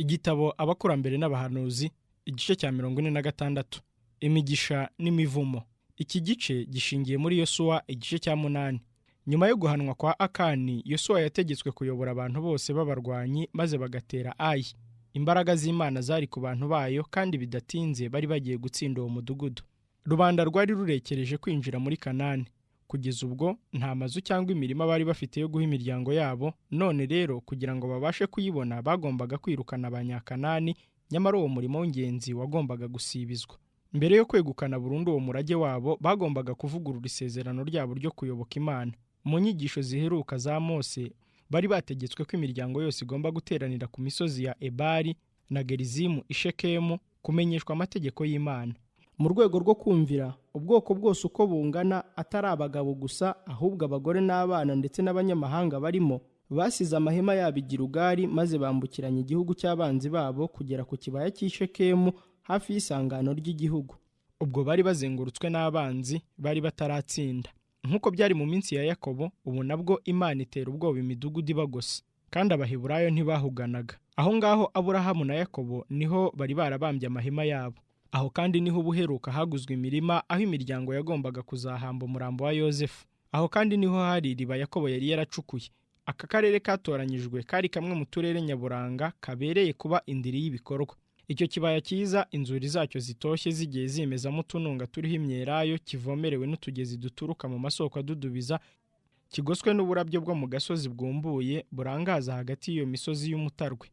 Igitabo Abakurambere n'Abahanuzi, igice cya 46, imigisha n'imivumo. Iki gice gishingiye muri Yosuwa, igice cya 8. Nyuma yo guhanwa kwa Akani, Yosuwa yategetswe kuyobora abantu bose b'abarwanyi maze bagatera Ayi. Imbaraga z'Imana zari ku bantu bayo, kandi bidatinze bari bagiye gutsinda uwo mudugudu. Rubanda rwari rurekereje kwinjira muri Kanani. Kugeza ubwo nta mazu cyangwa imirima bari bafite yo guha imiryango yabo. None rero, kugira ngo babashe kuyibona, bagombaga kwirukana Abanyakanani. Nyamara uwo murimo w'ingenzi wagombaga gusibizwa. Mbere yo kwegukana burundu uwo murage wabo, bagombaga kuvugurura isezerano ryabo ryo kuyoboka Imana. Mu nyigisho ziheruka za Mose, bari bategetswe ko imiryango yose igomba guteranira ku misozi ya Ebali na Gerizimu i Shekemu kumenyeshwa amategeko y'Imana. Mu rwego rwo kumvira, ubwoko bwose uko bungana, atari abagabo gusa, ahubwo abagore n'abana ndetse n'abanyamahanga barimo, basize amahema yabo i Gilugari maze bambukiranya igihugu cy'abanzi babo kugera ku kibaya cy'i Shekemu, hafi y'isangano ry'igihugu. Ubwo bari bazengurutswe n'abanzi bari bataratsinda. Nk'uko byari mu minsi ya Yakobo, ubu nabwo Imana itera ubwoba imidugudu ibagose, kandi Abaheburayo ntibahuganaga. Aho ngaho Aburahamu na Yakobo niho bari barabambye amahema yabo. Aho kandi niho ubuheruka haguzwe imirima, aho imiryango yagombaga kuzahamba umurambo wa Yozefu. Aho kandi niho hari iriba Yakobo yari yaracukuye. Aka karere katoranyijwe kari kamwe mu turere nyaburanga kabereye kuba indiri y'ibikorwa. Icyo kibaya cyiza, inzuri zacyo zitoshye zigiye zimezamo utununga turiho imyelayo, kivomerewe n'utugezi duturuka mu masoko adudubiza, kigoswe n'uburabyo bwo mu gasozi bwumbuye burangaza hagati y'iyo misozi y'umutarwe.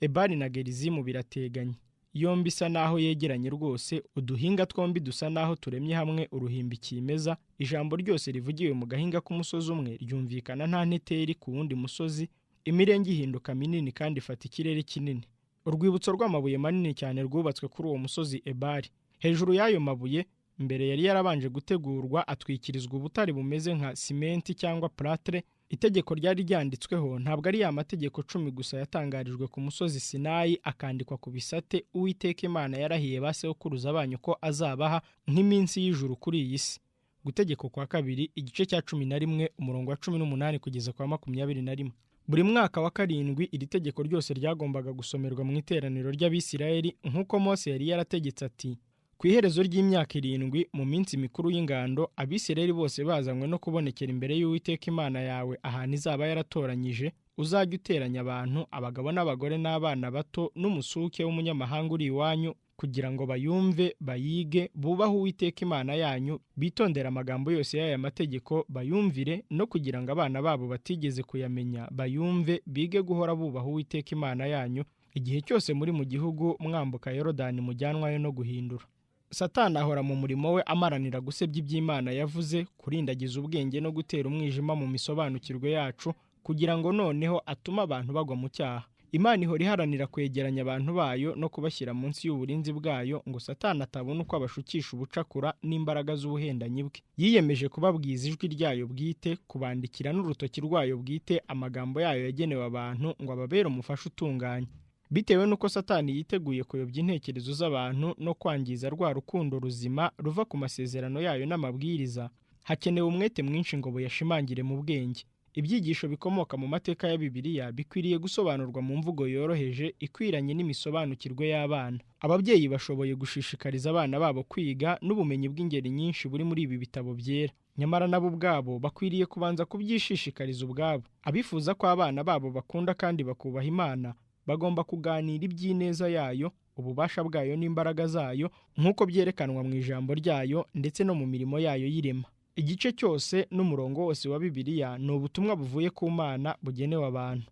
Ebali na Gerizimu birateganye, yombi isa naho yegeranye rwose. Uduhinga twombi dusa naho turemye hamwe uruhimbi kimeza. Ijambo ryose rivugiwe mu gahinga k'umusozi umwe ryumvikana nta nteteri ku wundi musozi. Imirenge ihinduka minini kandi ifata ikirere kinini. Urwibutso rw'amabuye manini cyane rwubatswe kuri uwo musozi Ebali. Hejuru y'ayo mabuye, mbere yari yarabanje gutegurwa, atwikirizwa ubutare bumeze nka simenti cyangwa plâtre. Itegeko ryari ryanditsweho ntabwo ari ya mategeko 10 gusa yatangarijwe ku musozi Sinayi akandikwa ku bisate Uwiteka Imana yarahiye ba sekuruza banyu ko azabaha nk'iminsi y'ijuru kuri iyi si. Gutegeko kwa Kabiri, igice cya 11, umurongo wa 18 kugeza kwa 21. Buri mwaka wa 7 iri tegeko ryose ryagombaga gusomerwa mu iteraniro ry'Abisirayeli, nk'uko Mose yari yarategetse ati: "Ku iherezo ry'imyaka 7, mu minsi mikuru y'ingando, Abisirayeli bose bazanywe no kubonekera imbere y'Uwiteka Imana yawe ahantu izaba yaratoranyije, uzajya uteranya abantu, abagabo n'abagore n'abana bato n'umusuke w'umunyamahanga uri iwanyu, kugira ngo bayumve, bayige, bubahe Uwiteka Imana yanyu, bitondere amagambo yose y'aya mategeko, bayumvire, no kugira ngo abana babo batigeze kuyamenya bayumve, bige guhora bubaha Uwiteka Imana yanyu igihe cyose muri mu gihugu mwambuka Yorodani mujyanwayo no guhindura." Satani ahora mu murimo we amaranira gusebya iby'Imana yavuze, kurindagiza ubwenge no gutera umwijima mu misobanukirwe yacu, kugira ngo noneho atume abantu bagwa mu cyaha. Imana ihora iharanira kwegeranya abantu bayo no kubashyira munsi y'uburinzi bwayo, ngo Satani atabona uko abashukisha ubucakura n'imbaraga z'ubuhendanyi bwe. Yiyemeje kubabwiza ijwi ryayo bwite, kubandikira n'urutoki rwayo bwite amagambo yayo yagenewe abantu, ngo ababere umufasha utunganye. Bitewe n'uko Satani yiteguye kuyobya intekerezo z'abantu no kwangiza rwa rukundo ruzima ruva ku masezerano yayo n'amabwiriza, hakenewe umwete mwinshi ngo buyashimangire mu bwenge. Ibyigisho bikomoka mu mateka ya Bibiliya bikwiriye gusobanurwa mu mvugo yoroheje ikwiranye n'imisobanukirwe y'abana. Ababyeyi bashoboye gushishikariza abana babo kwiga n'ubumenyi bw'ingeri nyinshi buri muri ibi bitabo byera. Nyamara nabo ubwabo bakwiriye kubanza kubyishishikariza ubwabo. Abifuza ko abana babo bakunda kandi bakubaha Imana bagomba kuganira iby'ineza yayo, ububasha bwayo n'imbaraga zayo, nk'uko byerekanwa mu ijambo ryayo ndetse no mu mirimo yayo y'irema. Igice cyose n'umurongo wose wa Bibiliya ni ubutumwa buvuye ku Mana bugenewe abantu.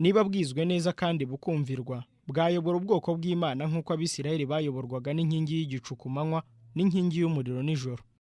Niba bwizwe neza kandi bukumvirwa, bwayobora ubwoko bw'Imana nk'uko Abisirayeli bayoborwaga n'inkingi y'igicu ku manywa n'inkingi y'umuriro nijoro.